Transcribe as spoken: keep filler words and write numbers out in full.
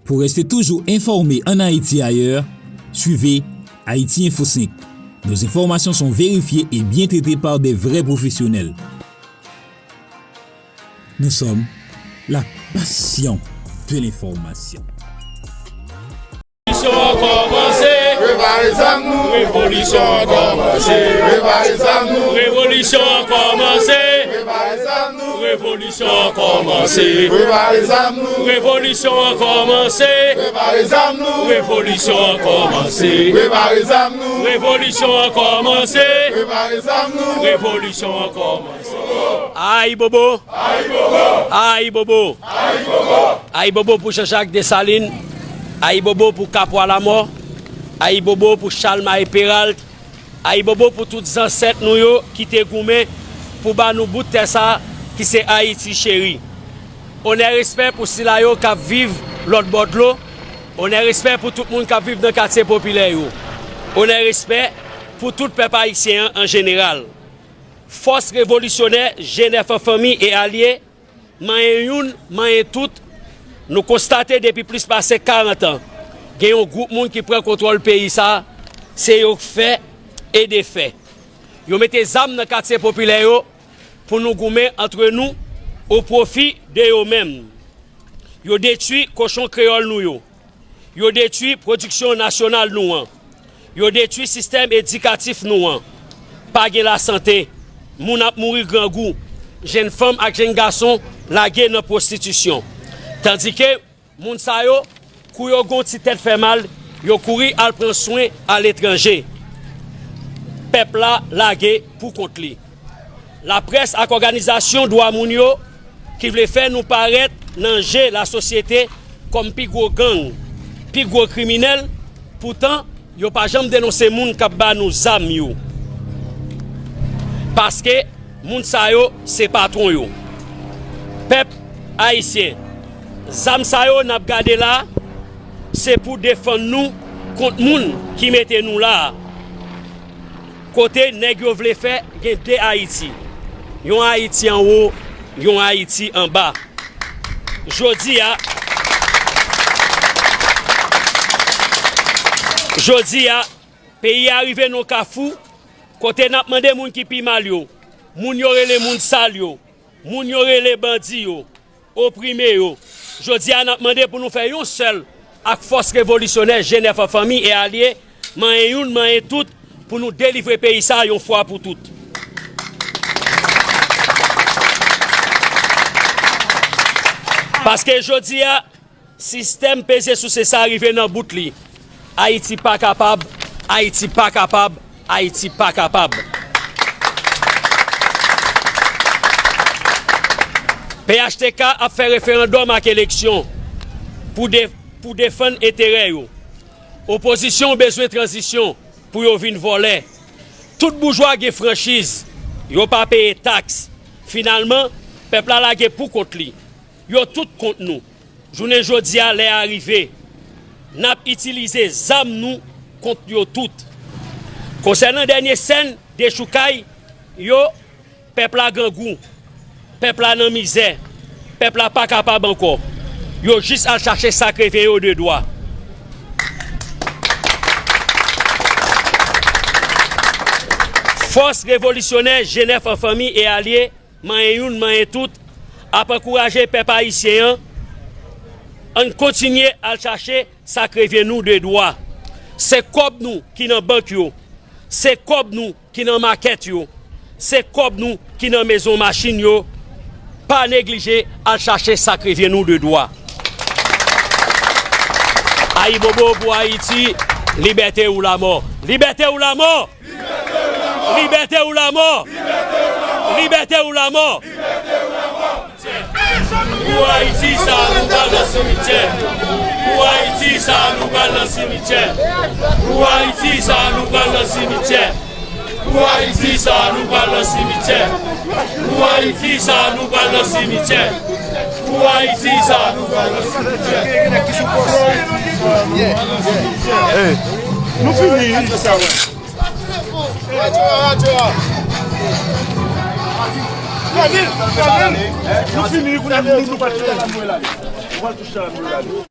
Pour rester toujours informé en Haïti et ailleurs, suivez Haïti Info cinq. Nos informations sont vérifiées et bien traitées par des vrais professionnels. Nous sommes la passion de l'information. Revolisyon an kòmanse. Prepare zam nou. Revolisyon an kòmanse. Prepare zam nou. Revolisyon an kòmanse. Prepare zam nou. Revolisyon an kòmanse. Prepare zam nou. Revolisyon an kòmanse. Prepare zam nou. Revolisyon an kòmanse. Prepare zam nou. Revolisyon an kòmanse. Prepare zam nou. Revolisyon an kòmanse. Ayibobo! Ayibobo! Ayibobo! Ayibobo! Ayibobo pou Jean-Jacques Dessalines! Ayibobo pou Kapwa Lamò! Ayibobo pou Chalmaye Péralte! Ayibobo pou tout zansèt nou yo ki te goumen pou ba nou bout tè sa ki se Ayiti cheri. Onè respè pou sila yo k ap viv lòt bò dlo. Onè respè pou tout moun k ap viv nan katye popilè yo. Onè respè pou tout pèp ayisyen an an jeneral. Fòs revolisyonè G nèf an fanmi e alye, manyen youn, manyen tout, nou konstate depi plis pase karant an, gen yon gwoup moun ki pran kontwòl peyi sa, se yo k fè e defè. Yo mete zam nan katye popilè yo pou nou goumen antre nou o pwofi de yo menm. Yo detwi kochon kreyòl nou yo. Yo detwi pwodiksyon nasyonal nou an. Yo detwi sistèm edikatif nou an. Pa gen lasante. Moun ap mouri grangou. Jenn fanm ak jenn gason lage nan pwostitisyon. Tandike moun sa yo, kou yo gen yon ti tèt fè mal, yo kouri al pran swen aletranje. Pèp la lage pou kont li. Laprès ak òganizasyon dwa moun yo ki vle fè nou parèt nan je lasosyete kòm pi gwo gang, pi gwo kriminèl, poutan yo pa janm denonse moun k ap ba nou zam yo. Paske moun sa yo se patwon yo. Pèp ayisyen, zam sa yo n ap gade la, se pou defann nou kont moun ki mete nou la a. Kote nèg yo vle fè gen de Ayiti. Yon Ayiti anwo, yon Ayiti anba. Jodi a, jodi a, peyi a rive nan kafou kote n ap mande moun ki pi mal yo, moun yo rele moun sal yo, moun yo rele bandi yo, oprime yo. Jodi a, n ap mande pou nou fè yon sèl ak fòs revolisyonè G nèf an fanmi e alye, manyen youn, manyen tout, pou nou delivre peyi sa a yon fwa pou tout. Paske jodi a, sistèm peze souse sa a rive nan bout li. Ayiti pa kapab, Ayiti pa kapab, Ayiti pa kapab. P H T K ap fè referandòm ak eleksyon pou de-, pou defann enterè yo. Opozisyon bezwen tranzisyon pou yo vin vòlè. Tout boujwa gen franchiz, yo pa peye taks. Finalman, pèp la lage pou kont li. Yo tout kont nou. Jounen jodi a, lè a rive. N ap itilize zam nou kont yo tout. Konsènan dènye sèn dechoukay yo, pèp la grangou, pèp la nan mizè, pèp la pa kapab ankò. Yo jis al chache sa k revyen yo de dwa. Fòs revolisyonè G nèf an fanmi e alye, manyen youn, manyen tout, ap ankouraje pèp ayisyen an, ann kontinye al chache sa k revyen nou de dwa. Se kòb nou ki nan bank yo, se kòb nou ki nan makèt yo, se kòb nou ki nan mezon machin yo. Pa neglije al chache sa k revyen nou de dwa. Ayibobo pou Ayiti, libète ou lamò. Libète ou lamò! Libète ou lamò! Libète ou lamò! Pou Ayiti sa nou pral nan simityè. Pou Ayiti sa nou pral nan simityè. Pou Ayiti sa nou pral nan simityè. Pou Ayiti sa nou pral nan simityè. Pou Ayiti sa nou pral nan simityè. Pou Ayiti sa nou pral nan simityè. Hey, nou fini. Nou fini, nou, nou, nou pa touche. Nou pa touche.